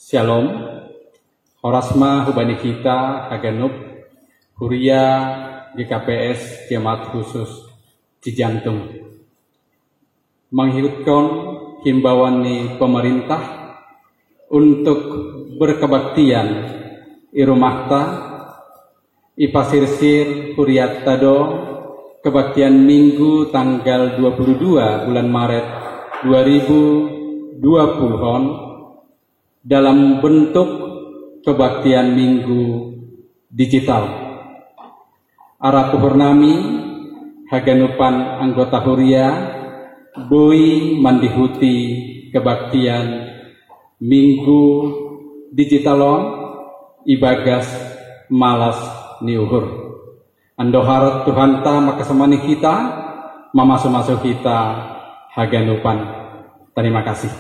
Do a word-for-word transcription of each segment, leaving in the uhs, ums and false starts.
Shalom. Horas ma hubani hita haganup huria G K P S Jemaat Khusus Cijantung. Mangihutkon himbauan ni pemerintah untuk berkebaktian i rumahta, ipasirsir huriatta do kebaktian Minggu tanggal dua puluh dua bulan Maret dua ribu dua puluh on dalam bentuk kebaktian Minggu digital. Arap uhur nami, haganupan anggota huria boi mandihuti kebaktian Minggu digital on ibagas malas ni uhur. Andohar Tuhanta makasemani hita, mamasu-masu hita haganupan. Terima kasih.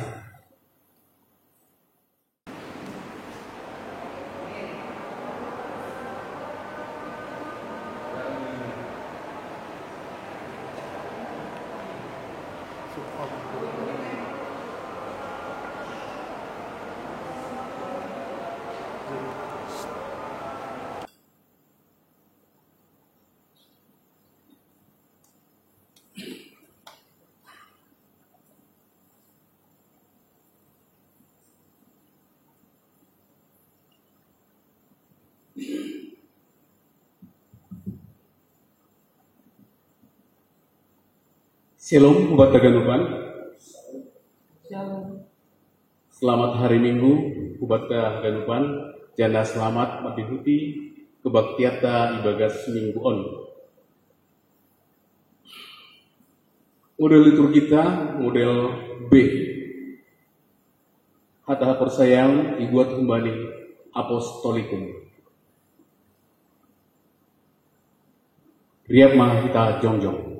Shalom, hubata haganupan. Selamat hari Minggu, hubata haganupan. Janda selamat mandihuti kebaktianta ibagas Minggu on. Model liturgita, model B. Hata haporsayaon ibuat humbani Apostolikum. Riap ma hita jongjong.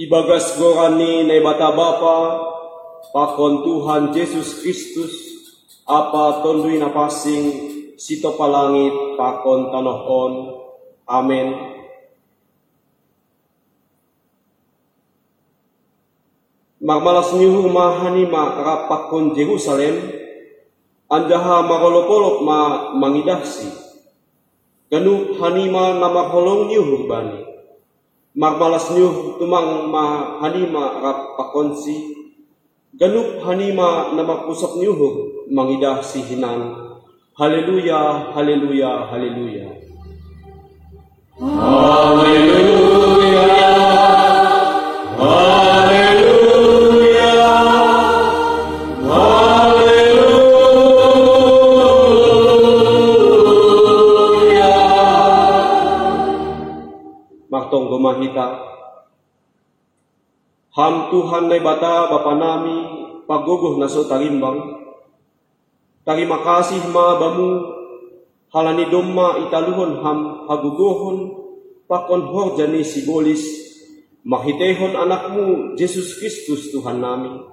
Ibagas goran ni Naibata Bapa, pakon Tuhan Jesus Kristus, ampa Tonduy Napansing, sitopa langit pakon tanoh on. Amen. Marmalas ni uhur ma hanima rap pakon Jerusalem, anjaha marolop-olop ma mangidahsi. Ganup hanima na marholong ni uhur bani. Marmalas ni uhur tumang ma hanima rap pakonsi, ganup hanima na marpusok ni uhur mangidahsi hinan. Haleluya, haleluya, haleluya. Haleluya, haleluya, haleluya. Martonggo ma hita. Ham Tuhan Naibata Bapa nami, pagogoh na so tarimbang. Tarima kasih ma Bamu, halani domma italuhon Ham hagogohon pakon horja ni sibolis, marhiteihon Anakmu Jesus Kristus Tuhannami.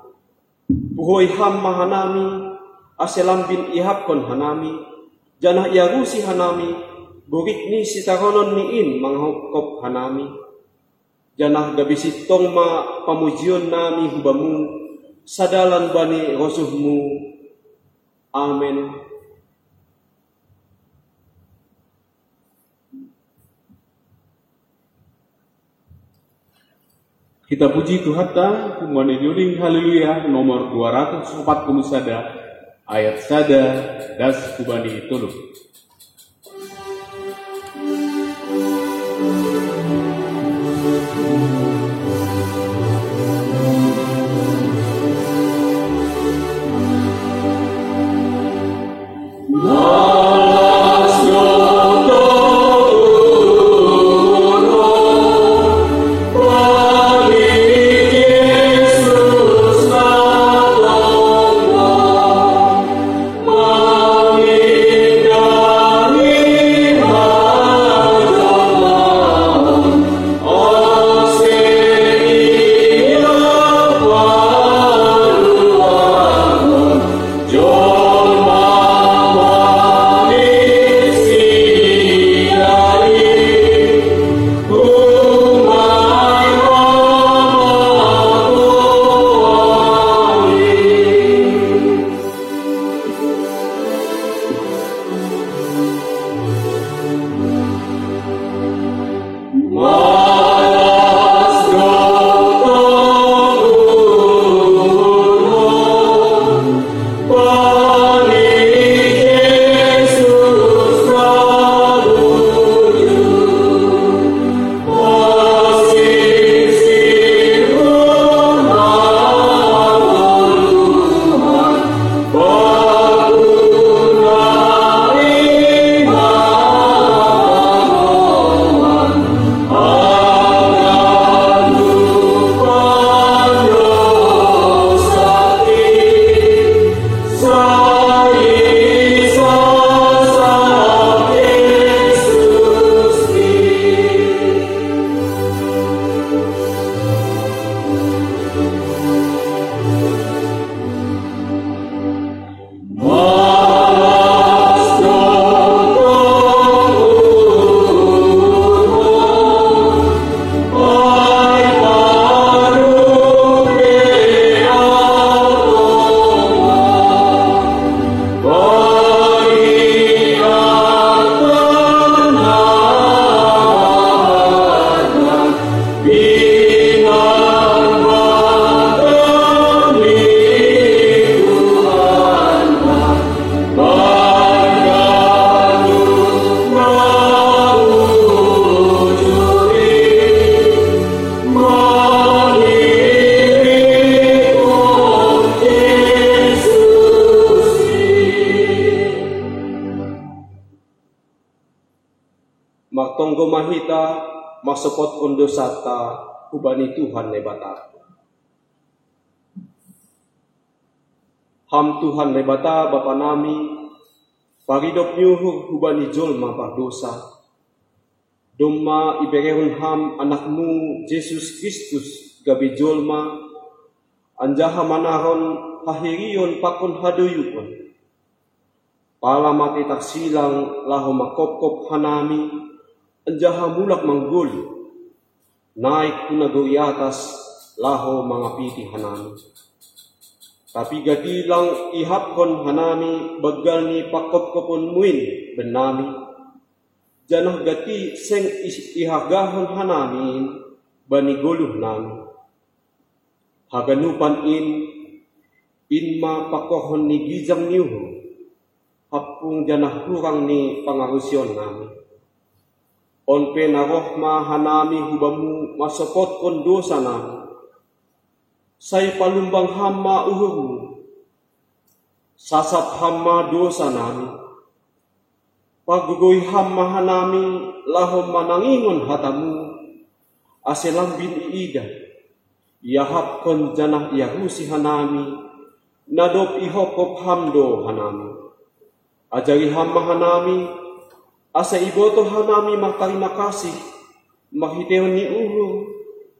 Puhoi Ham ma hanami, ase lambin ihapkon hanami, janah iarusi hanami, borit ni sitaronon ni in manghophop hanami. Janah gabe sintong ma pamujionnami hu Bamu, sadalan bani rosuhMu. Amen. Kita puji Tuhanta, humbani Haleluya nomor dua ratus empat puluh sada, ayat sada das hubani tolu. Martonggo ma hita mansopotkon dousanta hubani Tuhan Naibata. Ham Tuhan Naibata Bapa nami, paridop ni uhur hubani jolma pardousa. Domma iberehon Ham Anakmu Jesus Kristus gabe jolma, anjaha manaron hahirion pakon hadoyuon. Pala mate tarsilang laho manghophop hanami, anjaha mulak manggoluh, naik hu nagori atas laho mangapiti hanami. Tapi gati lang ihapkon hanami banggal ni panghophopon-Mu in bennami, janah gati seng i-, ihargahon hanami in bani goluhnami. Haganupan in, in ma pangkorhon ni gijang ni uhur, hampung janah hurang ni pangarusionnami. On pe na roh ma hanami hu Bamu mansopotkon dousanami. Sai palumbang Ham ma uhurMu. Sasap Ham ma dousanami. Pagogoi Ham ma hanami laho manangingon hataMu, ase lambin iidah, iahapkon janah iarusi hanami Na dob ihophop Ham do hanami. Ajari Ham ma hanami, asa ibotoh hanami martarima kasih marhitehon ni uhur,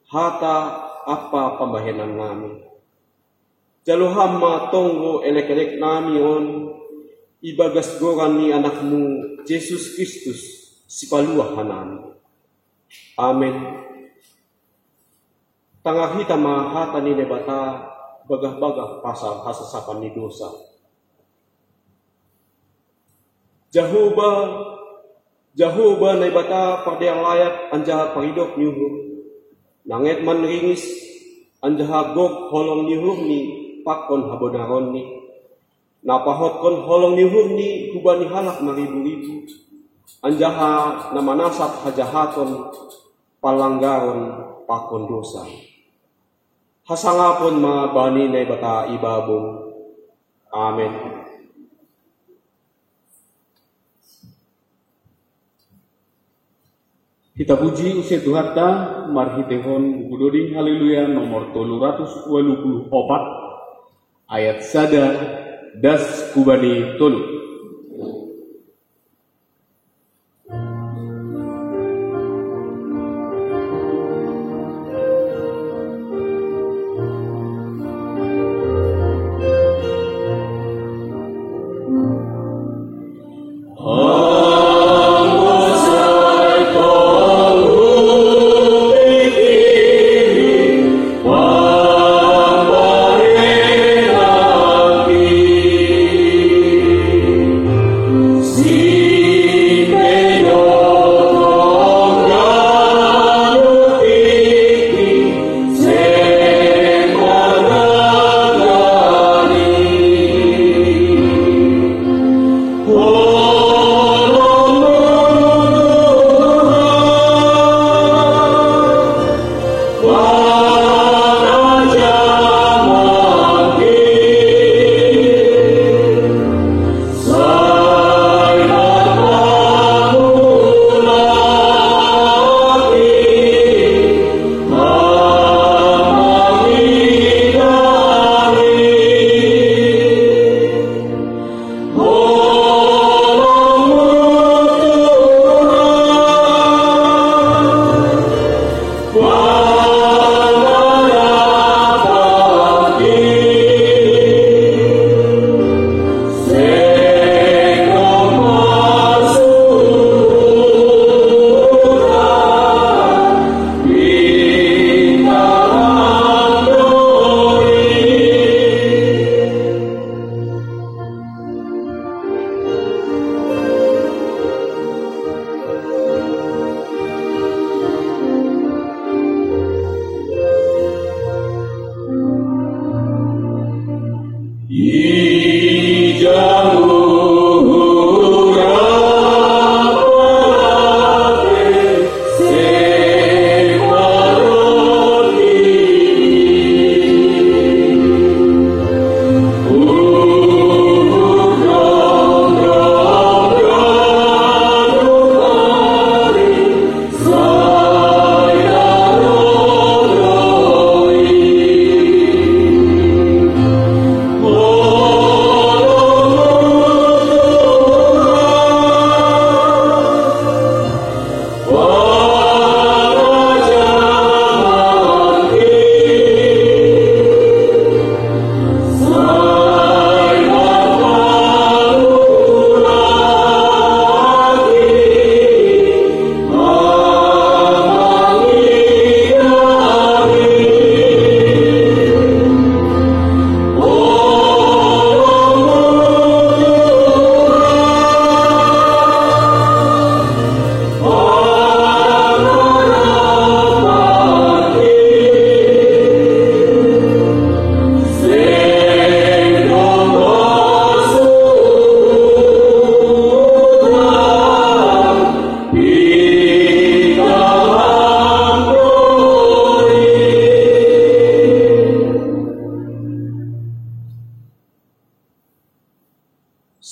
hata ampa pambahenannami. Jalo Ham ma tonggo elekeleknami on ibagas goran ni Anakmu, Jesus Kristus, Sipaluah hanami. Amen. Tangar hita ma hata ni Naibata bagah-bagah pasal hasasapan ni dosa. Jahowa, Jahowa Naibata pardear layak anjaha paridop ni uhur. Nanget manringis, anjaha gok holong ni uhurni pakon habonaronNi. Na pahophon holong ni uhurNi hubani halak maribu-ribu, anjaha na manasap hajahaton, panlanggaron pakon dosa. Hasangapon ma bani Naibata i babou. Amen. Hita puji use Tuhanta marhitehon buku doding Haleluya nomor tolu ratus walu puluh opat, ayat sada das hubani tolu.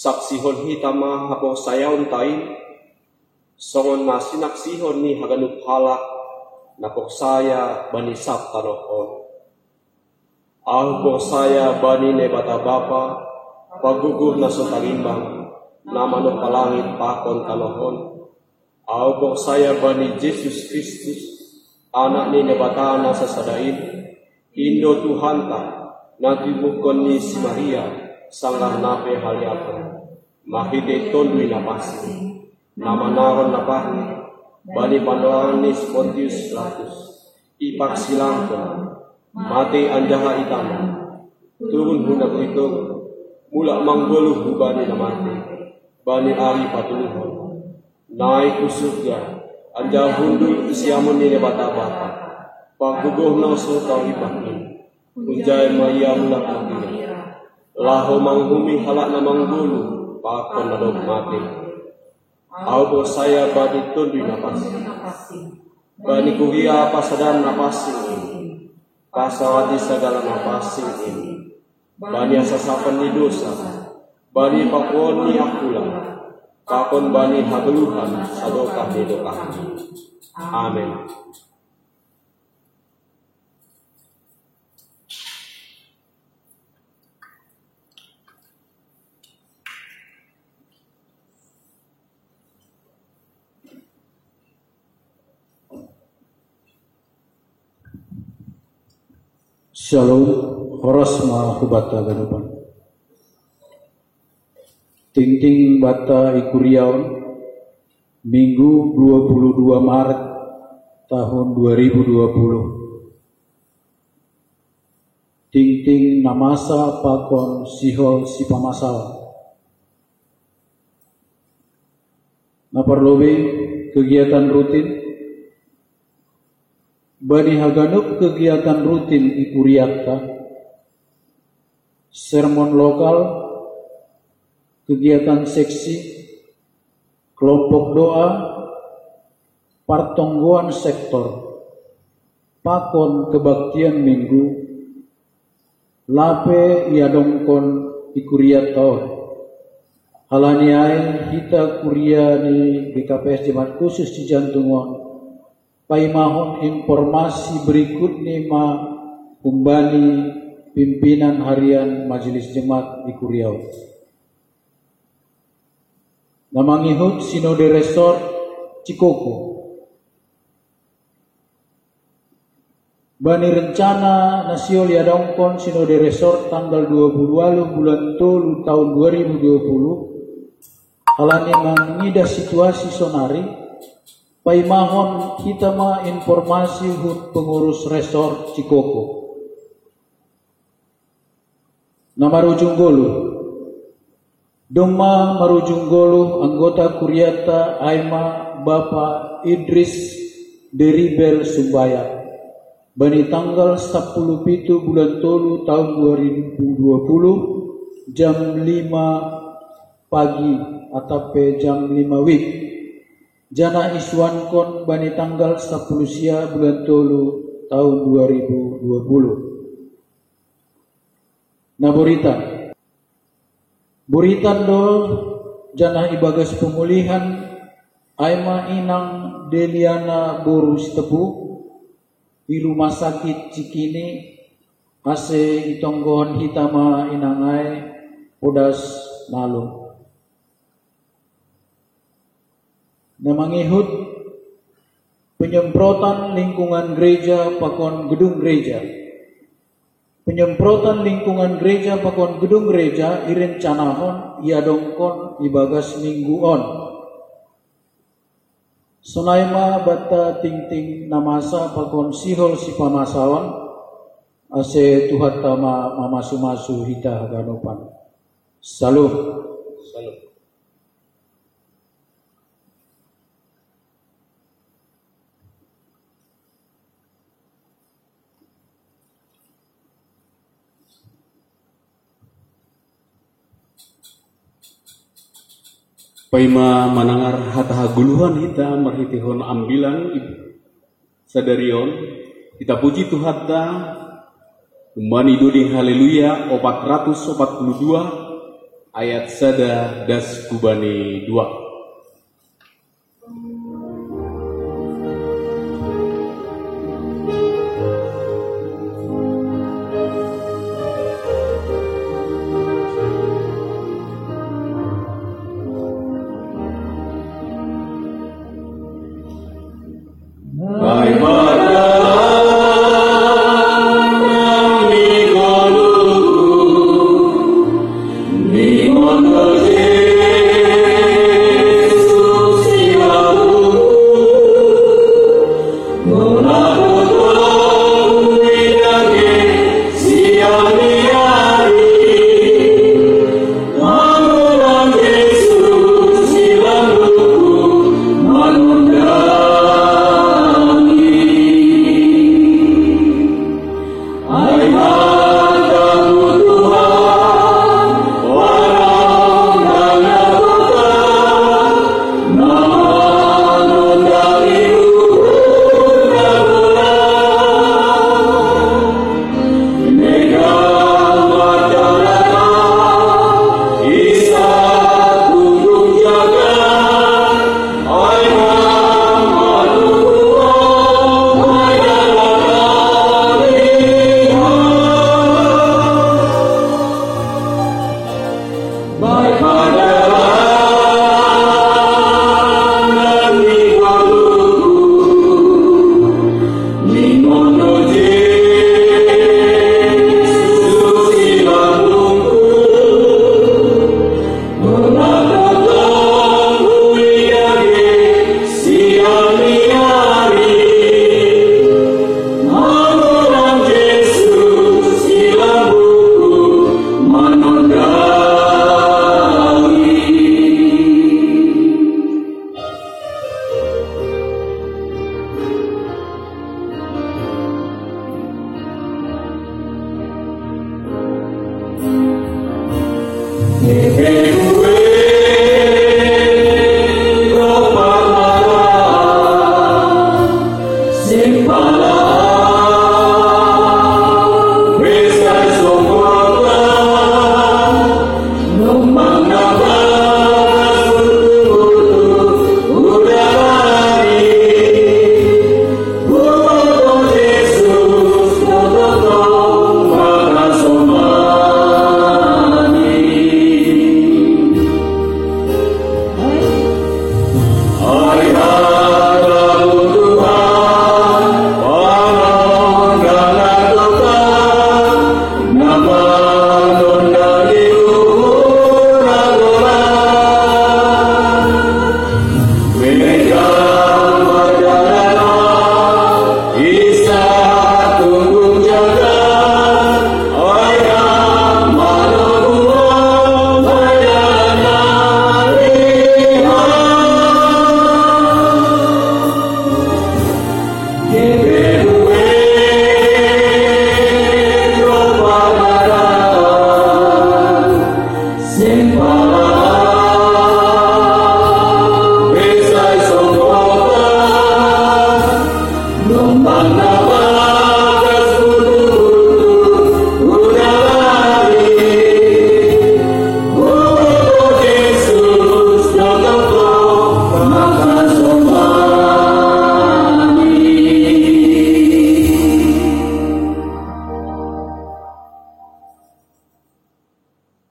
Saksihon hita ma haporsayaonta i, songon na sinaksihon ni haganup halak na porsaya bani sab tanoh on. Au porsaya bani Naibata Bapa, Panggogoh na so tarimbang, na manongkal langit pakon tanoh on. Au porsaya bani Jesus Kristus, Anak ni Naibata na sasada in, Indo Tuhanta, na tinubuhkon ni si Maria, sanggah na pe haliakon, marhitei Tonduy Napansing, na manaron napahni bani pandorangan ni si Pontius Pilatus, iparsilangkon, matei anjaha itanda, turun hu nagori Tob, mulak manggoluh hubani na matei, bani ari patoluhon, naik hu surga, anjaha hundul hu siamun ni Naibata Bapa. Panggogohna so tarimbang in, hunjai ma Ia mulak mangirap, laho manguhumi halak na manggoluh pakon na dob matei. Au porsaya bani Tonduy Napansing, bani kuria pasadan na pansing in, pasawati sagala na pansing in, bani hasasapen ni dosa, bani pakuon ni angkula, pakon bani hagoluhan sadokah ni dokahni. Amen. Shalom, horas ma hu banta ganupan. Tingting banta i kuria on, Minggu dua puluh dua Maret tahun dua ribu dua puluh. Tingting na masa pakon sihol sipamasaon. Na parlobei, kegiatan rutin. Bani haganup kegiatan rutin i kurianta, sermon lokal, kegiatan seksi, kelompok doa, partonggoan sektor, pakon kebaktian Minggu, lape iadongkon i kurianta on. Halani ai hita kuria ni G K P S Jemaat Khusus Cijantung on, paimahon informasi berikutni ma humbani pimpinan harian Majelis Jemaat i kuria on. Na mangihut Sinode Resort Cikoko. Bani rencana na sihol iadongkon Sinode Resort tanggal dua puluh waluh bulan tolu tahun dua ribu dua puluh, halani mangidah situasi sonari, paimahon hita ma informasi hun pengurus Resort Cikoko. Na marujung goluh. Domma marujung goluh anggota kurianta, ai ma Bapa Idris Deribel Sumbaya, bani tanggal sapuluh pitu bulan tolu tahun dua ribu dua puluh, jam lima pagi atap pe jam lima wib. Janah isuankon bani tanggal sapuluh sia bulan tolu tahun dua ribu dua puluh. Na boritan. Boritan do, janah ibagas pemulihan, ai ma inang Deliana boru Sitepu, i rumah sakit Cikini, ase itonggohon hita ma inang ai podas malum. Na mangihut, penyemprotan lingkungan gereja pakon gedung gereja. Penyemprotan lingkungan gereja pakon gedung gereja irencanahon iadongkon ibagas minggu on. Sonai ma banta tingting na masa pakon sihol sipamasaon, ase Tuhanta ma mamasu-masu hita haganupan. Shalom. Shalom. Paima manangar hata hagoluhan hita marhiteihon ambilan sadari on, hita puji Tuhanta, humbani doding Haleluya opat ratus opat puluh dua, ayat sada das hubani dua.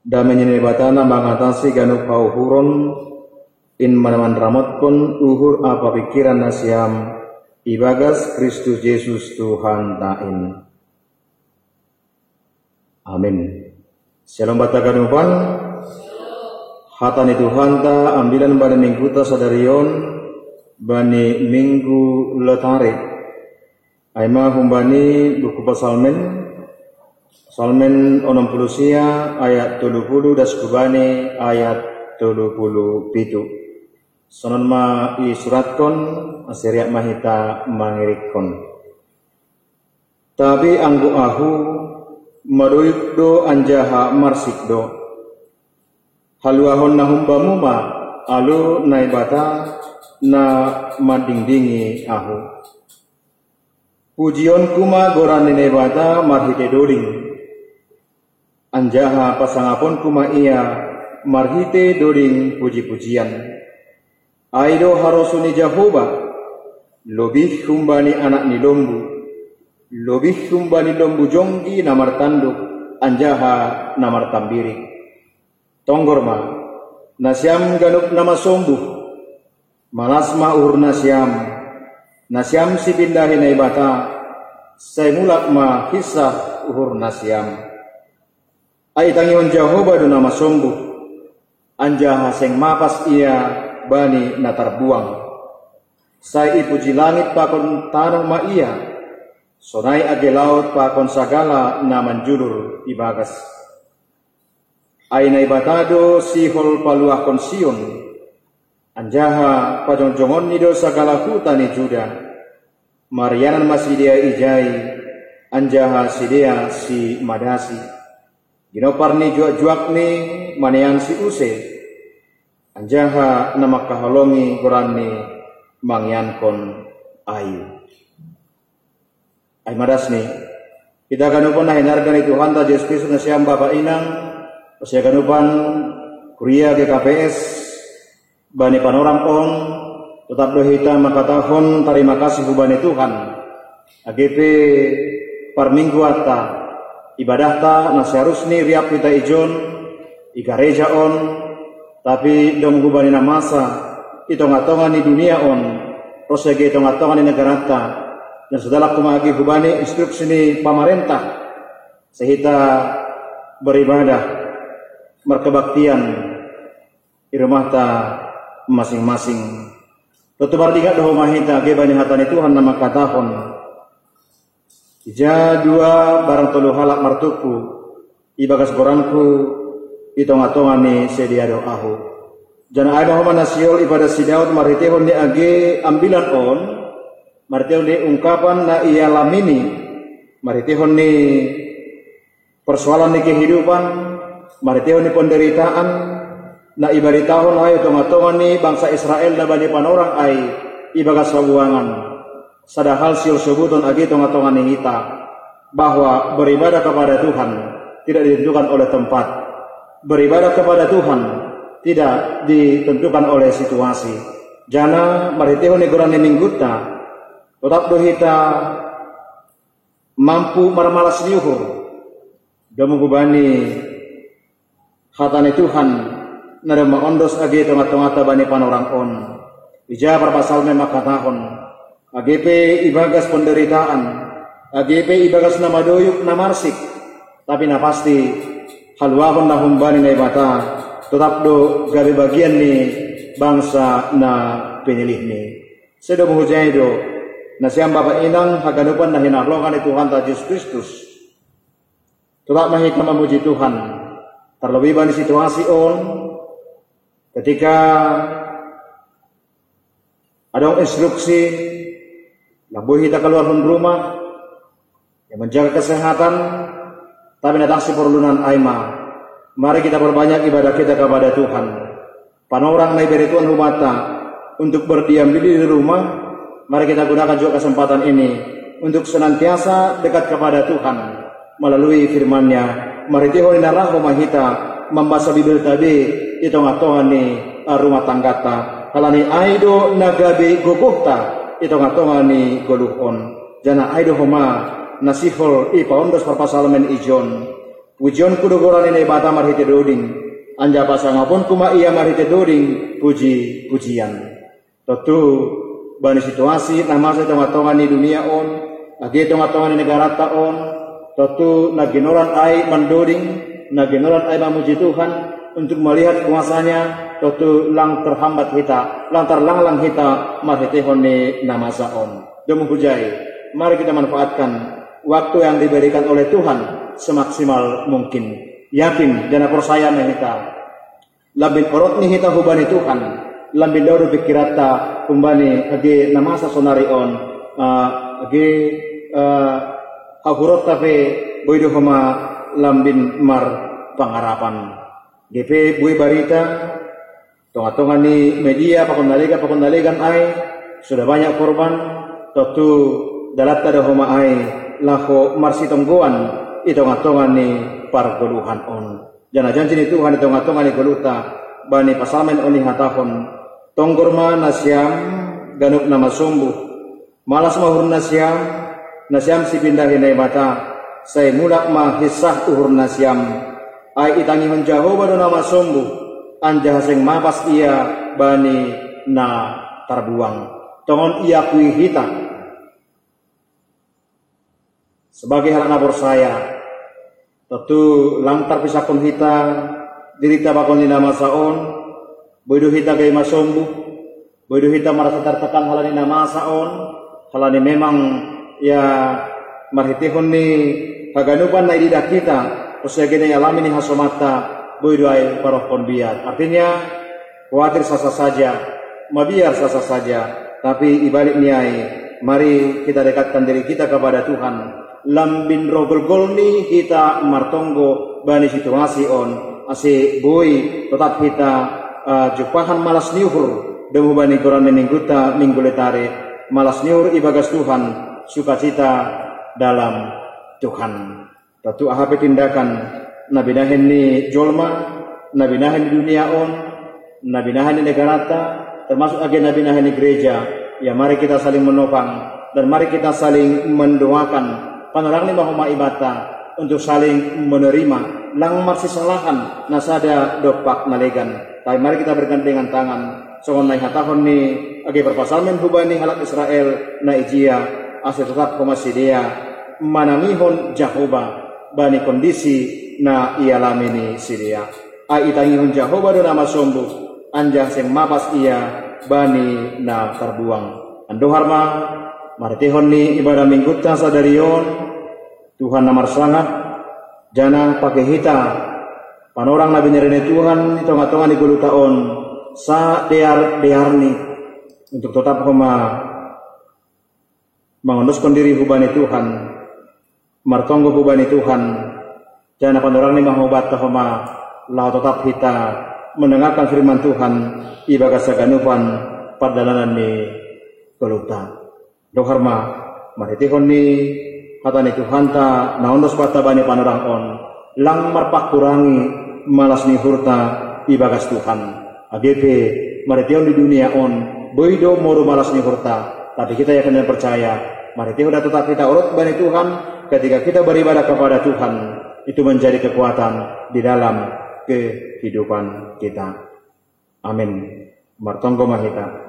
Dame ni Naibata na mangatasi ganup hauhuron, in manamanramotkon uhur ampa pingkiran nasiam ibagas Kristus Jesus Tuhanta in. Amin. Syalom banta ganupan. Hata ni Tuhanta ambilan bani mingguta sadari on, bani Minggu Letare. Ai ma humbani buku Psalmen, Psalmen onom puluh sia ayat tolu puluh das hubani ayat tolu puluh pitu. Sonon ma isuratkon, ase riap ma hita mangirikkon. Tapi anggo ahu, madoip do anjaha marsik do. Haluahon na humbamu ma, alu Naibata na mandingdingi ahu. Pujionku ma goran ni Naibata marhite doding, anjaha pasangaponku ma ia marhite doding puji-pujian. Ai do harosuh ni Jahowa, lobih humbani anak ni lombu, lobih humbani lombu jonggi na martanduk anjaha na martambirik. Tonggor ma, nasiam ganup na masombuh, malas ma uhur nasiam, nasiam sipindahi Naibata, sai mulak ma hinsah uhur nasiam. Ai itangihon Jahowa do na masombuh, anjaha seng mapas ia bani na tarbuang. Sai ipuji langit pakon tanoh ma ia, sonai age laut pakon sagala na manjulur ibagas. Ai Naibata do sihol paluahkon Sion, anjaha pajongjongonni do sagala huta ni Juda. Marianan ma sidea ijai, anjaha sidea simadasi. Ginompar ni juak-juakni maneansi use, anjaha na mangkaholongi goranni mangeankon ayu. Ai ma dasni, hita ganupan na hinarga ni Tuhanta Jesus Kristus, nasiam bapa inang, ro siganupan kuria G K P S, bani panorang on, totap do hita mangkatahon tarima kasih hubani Tuhan, age pe parmingguanta, ibadahta na seharusni riap hita ijon, i gareja on, tapi dong hubani na masa i tonga-tonga ni dunia on, ro sian i tonga-tonga ni negaranta, na so dalan homa age hubani instruksi ni pamarentah, sai hita beribadah, markebaktian i rumahta masing-masing. Tontu mardingat do homa hita age bani hata ni Tuhan na mangkatahon: Ija dua barang tolu halak martumpu ibagas goranku, i tonga-tonga ni sidea do ahu. Janah ai ma homa na sihol ipadas si Daud marhiteihon ni age ambilan on, marhiteihon ni ungkapan na ialamini, marhiteihon ni persoalan ni kehidupan, Marhitehon ni penderitaan na ibaritahon ai tonga-tonga ni bangsa Israel na bani panorang ai ibagas habuangan. Sada hal sihol sobuton age tonga-tonga ni hita, bahwa beribadah kepada Tuhan tidak ditentukan oleh tempat. Beribadah kepada Tuhan tidak ditentukan oleh situasi. Jana marhitehon ni goran ni Mingguta, totap do hita mampu marmalas ni uhur domu hubani hata ni Tuhan na domma ondos age tonga-tongata bani panorang on. Ija parpsalmen mangkatahon, age pe ibagas penderitaan, age pe ibagas na madoyuk na marsik, tapi na pasti haluahon na humbani Naibata totap do gabe bagian ni bangsa na pinilihni. Sai domu hujai do, nasiam bapa inang haganupan na hinaholongan ni Tuhanta Jesus Kristus, totap ma hita mamuji Tuhan terlebih bani situasi on, ketika adong instruksi, lang boi hita kaluarhon rumah, yang menjaga kesehatan, tapi na dang siporlunan ai ma, mari kita perbanyak ibadah kita kepada Tuhan. Panorang na ibere Tuhan hubanta untuk berdiam diri di rumah, mari kita gunakan juga kesempatan ini untuk senantiasa dekat kepada Tuhan melalui firman-Nya. Marhitehon ni na ra homa hita mambasa Bibelta be i tonga-tonga ni, ah, rumah tanggata. Halani ai do na gabe gogohta i tonga-tonga ni goluh on. Jana ai do homa na sihol ipaondos parpsalmen ijon. Pujionku do goran ni Naibata marhite doding, anjaha pasangaponku ma Ia marhite doding puji-pujian. Tontu bani situasi na masa i tonga-tonga ni dunia on, age tonga-tonga ni negaranta on, tontu na ginoran ai mandoding, na ginoran ai mamuji Tuhan, untuk melihat kuasa-Nya, tontu lang terhambat hita, lang tarlanglang hita marhitehon ni na masa on. Domu hujai, mari kita manfaatkan waktu yang diberikan oleh Tuhan semaksimal mungkin. Yakin, jana porsaya ma hita, lambin orot ni hita hubani Tuhan, lambin dao do pikiranta humbani age na masa sonari on, ah, age, ah, hahuronta pe boi do homa lambin marpangarapan. Age pe boi barita, tonga-tonga ni media pakon na legan, pakon na legan ai, sudah banyak korban, tontu dalanta do homa ai laho marsitonggoan i tonga-tonga ni pargoluhan on. Jana janji ni Tuhan i tonga-tonga ni goluhta, bani psalmen on ihatahon, tonggor ma nasiam ganup na masombuh, malas ma uhur nasiam, nasiam sipindahi Naibata, sai mulak ma hinsah uhur nasiam. Ai itangihon Jahowa do na masombuh, anjaha seng mapas Ia bani na tarbuang. Tongon iakui hita sebagai halak na porsaya, tontu lang tarpisahkon hita dirinta pakon ni na masa on, boi do hita gabe masombuh, boi do hita marasa tartekan halani na masa on, halani memang ia marhitehon ni haganupan na ididah hita, ronsi age na ialami ni hasomanta, boi do ai parohkon biar. Artinya, khawatir sah-sah saja, mabiar sah-sah saja, tapi ibalik ni ai, mari kita dekatkan diri kita kepada Tuhan, lambin ro golgolni hita martonggo bani situasi on, ase boi totap hita, ah, jumpahan malas ni uhur domu bani goran ni minggunta Minggu Letare, malas ni uhur ibagas Tuhan, sukacita dalam Tuhan. Tontu aha pe tindakan na binahen ni jolma, na binahen ni dunia on, na binahen ni negaranta, termasuk age na binahen ni gereja, ya mari kita saling menopang, dan mari kita saling mendoakan. Panorangni ma homa ibanta untuk saling menerima, lang marsisalahan na sada dompak na legan. Tapi mari kita bergandengan tangan, songon na ihatahon ni age parpsalmen hubani halak Israel na ijia, ase totap homa sidea manangihon Jahowa bani kondisi na ialami ni sidea. Ai itangihon Jahowa do na masombuh, anjaha seng mapas Ia bani na tarbuang. Andohar ma, marhitehon ni ibadah minggunta sadari on, Tuhan na marsangap, jana pake hita, panorang na binere ni Tuhan i tonga-tonga ni goluhta on, sadear-dearni, untuk totap homa mangondoskon diri hubani Tuhan, martonggo hubani Tuhan, jana panorangni ma homa ibanta homa laho totap hita mandangarkan firman Tuhan ibagas haganupan pardalanan ni goluhta. Dohar ma, marhitehon ni hata ni Tuhanta na ondos banta bani panorang on, lang marpangkurangi malas ni uhurta ibagas Tuhan. Age pe marhitehon di dunia on, boi do moru malas ni uhurta, tapi kita yakin dan percaya, marhitehon na totap hita orot bani Tuhan, ketika kita beribadah kepada Tuhan, itu menjadi kekuatan di dalam kehidupan kita. Amin. Martonggo ma hita.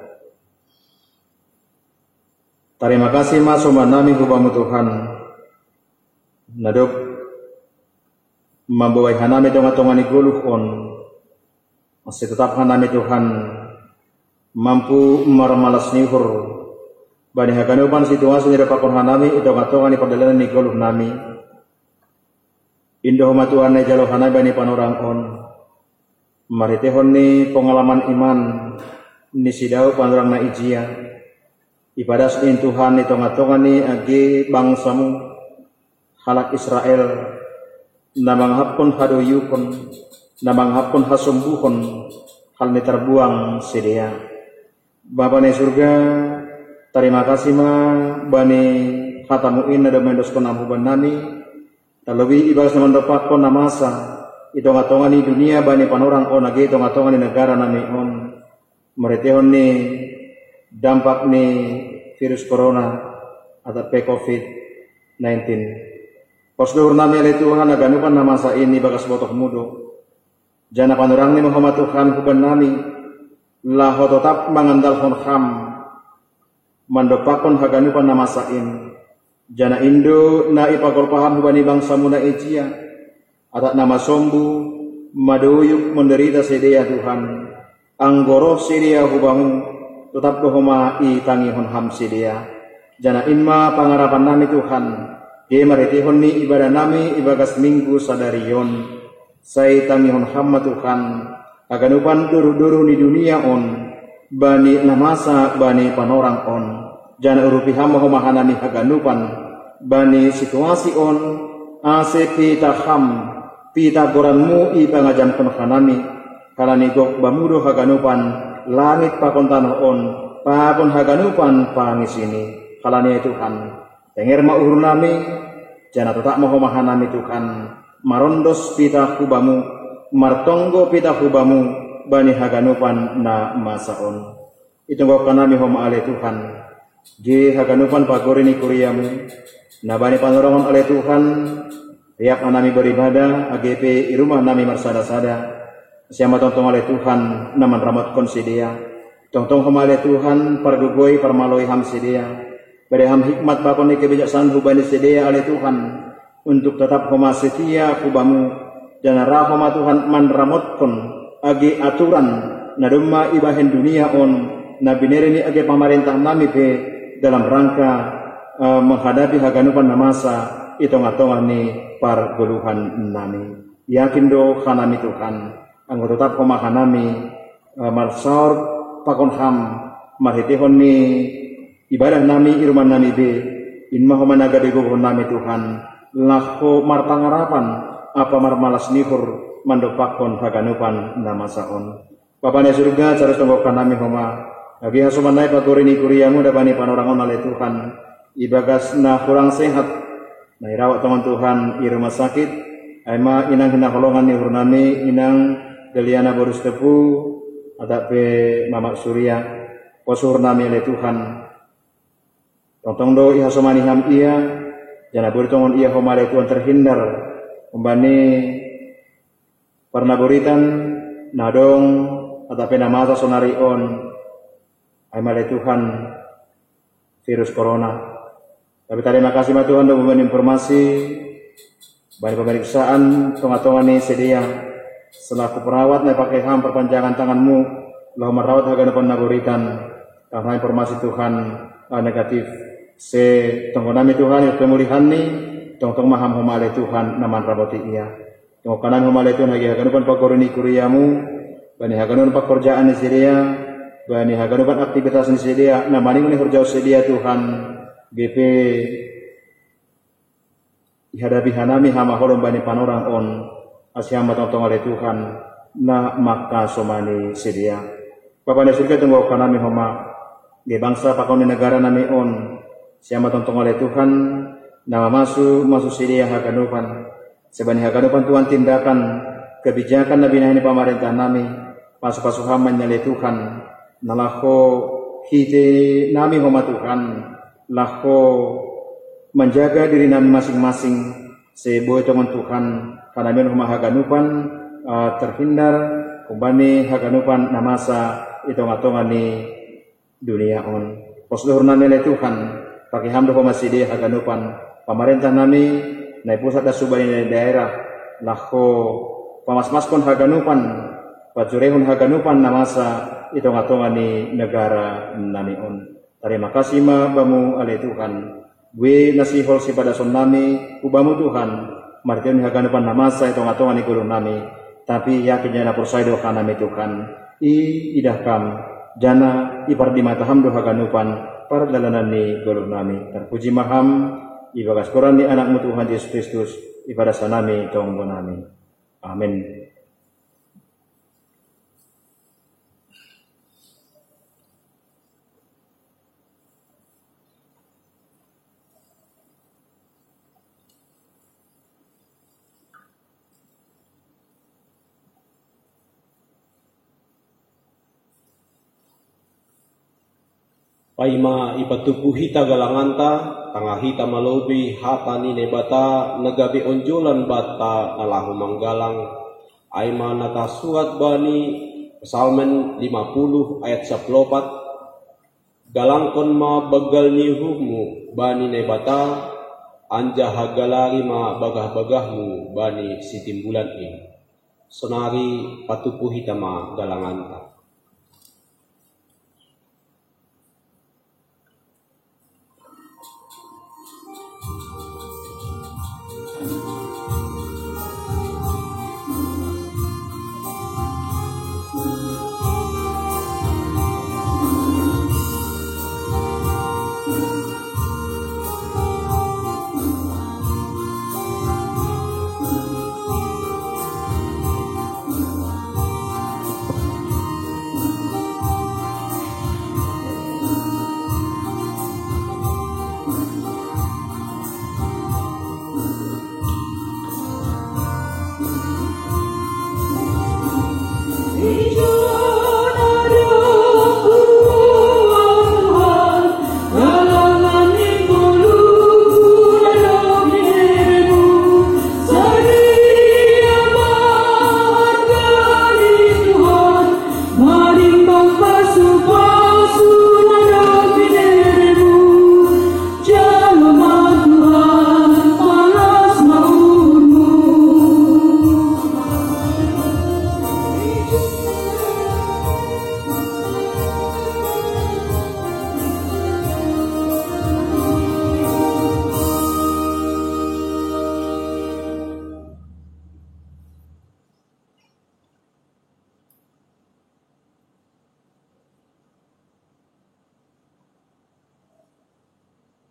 Tarima kasih ma sombannami hu Bamu Tuhan, na dob mambobai hanami tonga-tonga ni goluh on, ase totap hanami Tuhan mampu marmalas ni uhur bani haganupan situasi na dompakkon hanami i tonga-tonga ni pardalanan ni goluh nami. Indo homa Tuhan na ijalo hanami bani panorang on, marhitehon ni pengalaman iman ni si Daud panorang na ijia, ipadas ni Tuhan i tonga-tonga ni age bangsamu, halak Israel, na mangahapkon hadoyukon, na mangahapkon hasombuhon, halani tarbuang sidea. Bapa ni surga, tarima kasih ma bani hatamu in na dob maendoskon amu bannami, terlebih ibagas na mandompakkon na masa i tonga-tonga ni dunia bani panorang on age tonga-tonga ni negara nami on, marhitehon ni dampak ni virus corona atau pe covid nineteen. Pos do uhur nami ale Tuhan haganupan na masa in ibagas botohmu do. Janah panorangni ma homa Tuhan hu bannami, laho totap mangandalhon Ham mandompakkon haganupan na masa in. Janah indo na ipagolpa Ham hubani bangsamu na ijia, atap na masombu, madoyuk, menderita sidea Tuhan. Anggo roh sidea hu Bamu, totap do homa itangihon Ham sidea. Janah in ma pangarapannami Tuhan, ge marhitehon ni ibadah nami ibagas Minggu sadari on. Sai tangihon Ham ma Tuhan haganupan doruh-doruh ni dunia on, bani na masa bani panorang on. Janah urupi Ham ma homa hanami haganupan bani situasi on, ase pitah Ham, pitah goranMu ipangajamkon hanami, halani gok Bamu do haganupan langit pakon tanoh on, pakon haganupan pangisini. Halani ai Tuhan, tenger ma uhurnami, janah totap ma homa hanami Tuhan, marondos pitah hu Bamu, martonggo pitah hu Bamu, bani haganupan na masa on. Itonggohon hanami homa ale Tuhan, ge haganupan pagori ni kuriaMu, na bani panorang on ale Tuhan, riap hanami beribadah, age pe i rumah nami marsada-sada. Sian ma tongtong ale Tuhan, na manramotkon sidea. Tongtong homa ale Tuhan, pargogoi, parmaloi Ham sidea. Bere Ham hikmat pakon ni kebijaksanaan hubani sidea ale Tuhan, untuk totap homa setia hu Bamu, janah ra homa Tuhan manramotkon age aturan na domma ibahen dunia on, na binere ni age pamarentah nami pe dalam rangka, eh, menghadapi haganupan na masa i tongah-tongah ni pargoluhan nami. Yakin do hanami Tuhan, anggo totap homa hanami, eh, marsaor pakon Ham, marhitehon ni ibadah nami i rumah nami be, in ma homa na gabe gogohon nami Tuhan, laho marpangarapan ampa marmalas ni uhur mandompakkon haganupan na masa on. Bapa ni surga, tarus tonggohon hanami homa, age hasoman nai pagori ni kuriaMu na bani panorang on ale Tuhan, ibagas na hurang sehat, na irawat tongon Tuhan i rumah sakit, ai ma inang hinaholongan ni uhurnami, inang Deliana boru Sitepu, atap pe Mamak Surya, pos uhurnami ale Tuhan. Tongtong do ihasomani Ham ia, janah boi do tongon ia homa ale Tuhan terhindar humbani parnaboritan na adong atap pe na masa sonari on, ai ma ale Tuhan virus corona. Tapi tarima kasih ma Tuhan do bani informasi, bani pemeriksaan tongah-tongah ni sidea, selaku perawat na ipake Ham perpanjangan tangan-Mu, laho manrawat haganupan naboritan, karna informasi Tuhan, ah, negatif. Sai tonggo nami Tuhan, i pemulihanni, tongtong ma Ham homa ale Tuhan na manramoti ia. Tonggohon hanami homa ale Tuhan age haganupan pagori ni kuriaMu, bani haganupan pangkorjaan ni sidea, bani haganupan aktivitas ni sidea, na maningon ni horjahon sidea Tuhan, age pe ihadapi hanami hamaolon bani panorang on, Asi hamba tongtong ale Tuhan, na maka somani sidia. Bapa ni surga, tunggu kanami homa, ge bangsa pakon ni negara nami on, siama tongtong ale Tuhan, na masu, masu sidia haganupan. Sebani haganupan Tuhan tindakan, kebijakan na binahen ni pamarentah nami, pasu-pasu hamba ni ale Tuhan, na laho hite nami homa Tuhan, laho manjaga diri nami masing-masing, seboi tongon Tuhan, hanami on homa haganupan, ah, terhindar, humbani haganupan na masa i tonga-tonga ni dunia on. Pos do uhur nami ale Tuhan, pake Ham do homa sidia haganupan, pamarentah nami, na i pusat dohot subani na i daerah, laho pamasmaskon haganupan, pajurehon haganupan na masa i tonga-tonga ni negara nami on. Tarima kasih ma Bamu ale Tuhan. Bue na sihol sipadason nami hu Bamu Tuhan, marhitehon haganupan na masa i tonga-tonga ni goluh nami, tapi yakin jana porsaya do hanami Tuhan, iidah Ham, jana ipardimata Ham do haganupan pardalanan ni goluh nami. Tarpuji ma Ham, ibagas goran ni Anak-Mu Tuhan Jesus Kristus, ipadas hanami tonggo nami. Amin. Paima ipatupu hita galanganta, tangah hita ma lobei hata ni Naibata na gabe onjolan banta na laho manggalang. Ai ma na tarsurat bani Psalmen lima puluh ayat sapuluh opat, "Galangkon ma banggal ni uhurmu bani Naibata, anjaha galari ma bagah-bagahmu bani Sitimbulan in." Sonari patupu hita ma galanganta.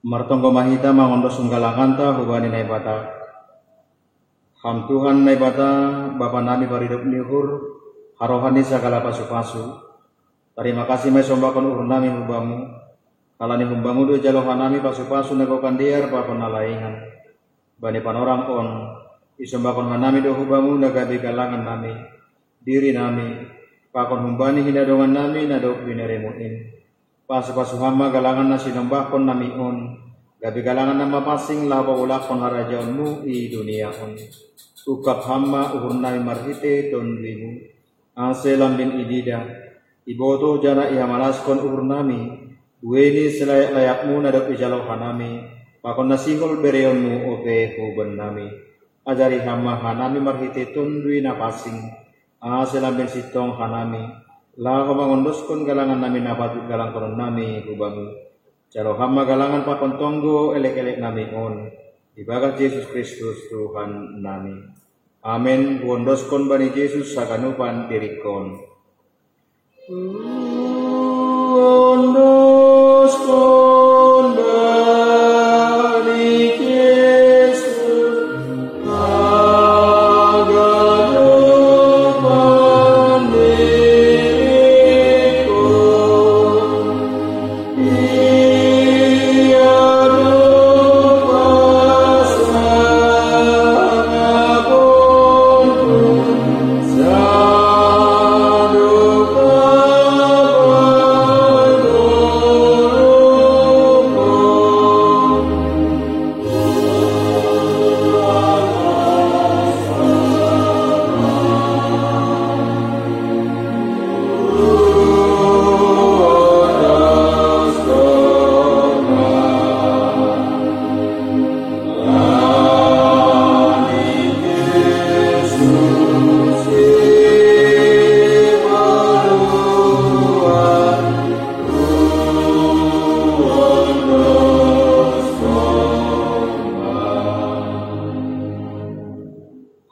Martonggo ma hita mangondoskon galanganta hubani Naibata. Ham Tuhan Naibata, Bapa nami paridop ni uhur, harohan ni sagala pasu-pasu. Tarima kasih ma isombahkon uhur nami hu Bamu, halani humbamu do ijalo hanami pasu-pasu na gokan dear pakon na laingan. Bani panorang on, isombahkon hanami do hu Bamu na gabe galangan nami, diri nami, pakon humbani hinadongan nami na dob bineremu in. Pasu-pasu Ham ma galangan na sinombahkon nami on, gabe galangan na mapansing laho paulakhon harajaonmu i dunia on. Ungkap Ham ma uhur nami marhite TonduiMu. Ase lambin ididah, ibotoh jana ihamalaskon uhur nami, buei ni silayak-layakmu na dob ijalo hanami, pakon na sihol bereonmu ope huben nami. Ajari Ham ma hanami marhite Tondui na pansing, ase lambin sintong hanami, laho mangondoskon galangan nami na patut galangkonon nami hu Bamu. Jalo Ham ma galangan pakon tonggo elek-elek nami on, ibagas Jesus Kristus Tuhan nami. Amen. Huondoskon bani Jesus haganupan diringkon. Huondoskon bani Jesus haganupan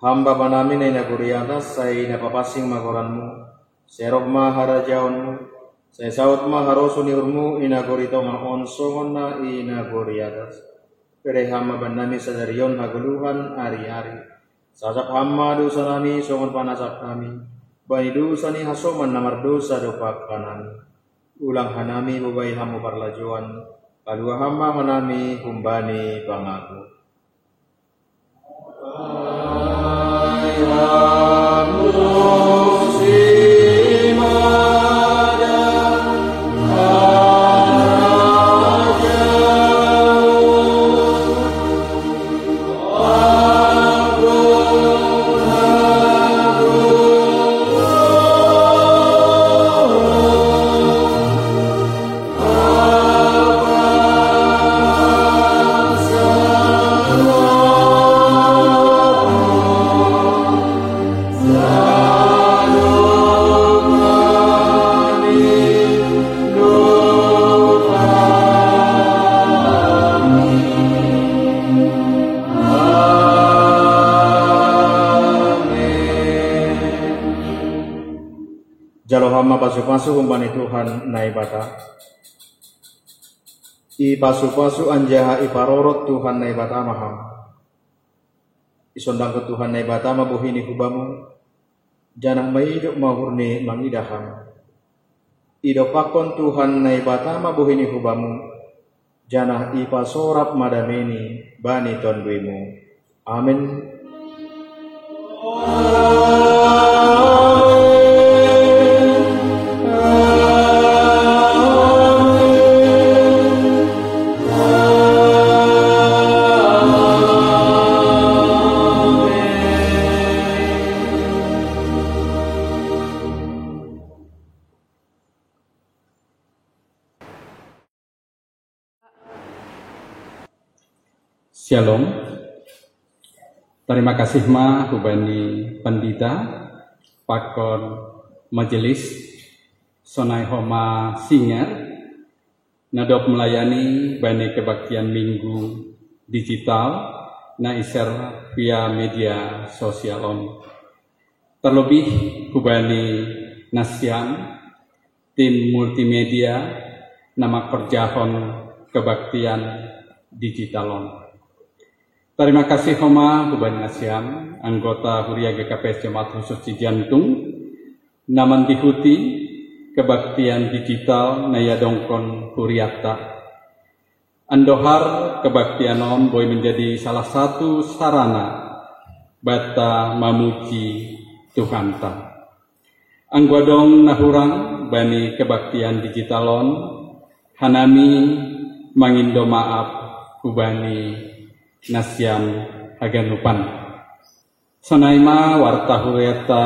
Ham Bapa nami na i nagori atas, sai na papansing ma goranmu, sai roh ma harajaonmu, sai saut ma harosuh ni uhurmu i nagori tonga on songon na i nagori atas. Bere Ham ma bannami sadari on hagoluhan ari-ari. Sasap Ham ma dosa nami songon panasap nami bani dosa ni hasoman na mardosa dompak hanami. Ulang hanami bobai Ham hu parlajouan, palua Ham ma hanami humbani pangago. Jalo Ham ma pasu-pasu humbani Tuhan Naibata. Ipasu-pasu anjaha iparorot Tuhan Naibata ma Ham. Isondangkon Tuhan Naibata ma bohi ni hubamu, janah maidop ma uhurni mangidah Ham. Idompakkon Tuhan Naibata ma bohi ni hubamu, janah ipasorap ma dameini bani tonduimu. Amen. Shalom. Tarima kasih ma hubani pandita, pakon majelis, sonai homa singer, na dob melayani bani kebaktian Minggu digital na iser via media sosial on. Terlebih hubani nasiam, tim multimedia, na mangkorjahon kebaktian digital on. Tarima kasih homa hubani nasiam, anggota huria G K P S Jemaat Khusus Cijantung, na mandihuti kebaktian digital na iadongkon hurianta. Andohar kebaktian on boi menjadi salah satu sarana banta mamuji Tuhanta. Anggo adong na hurang bani kebaktian digital on, hanami mangindo maaf hubani nasiam haganupan. Sonai ma warta hurianta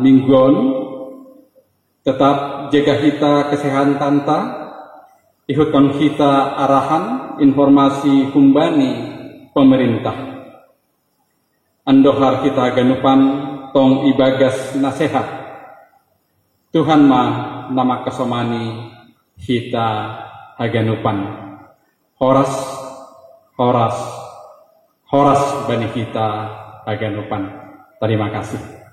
Minggu on. Tetap jaga hita kesehatanta, ihutkon hita arahan informasi humbani pemerintah. Andohar hita haganupan tong ibagas na sehat. Tuhan ma na mangkasomani hita haganupan. Horas, horas, horas bani hita haganupan. Tarima kasih.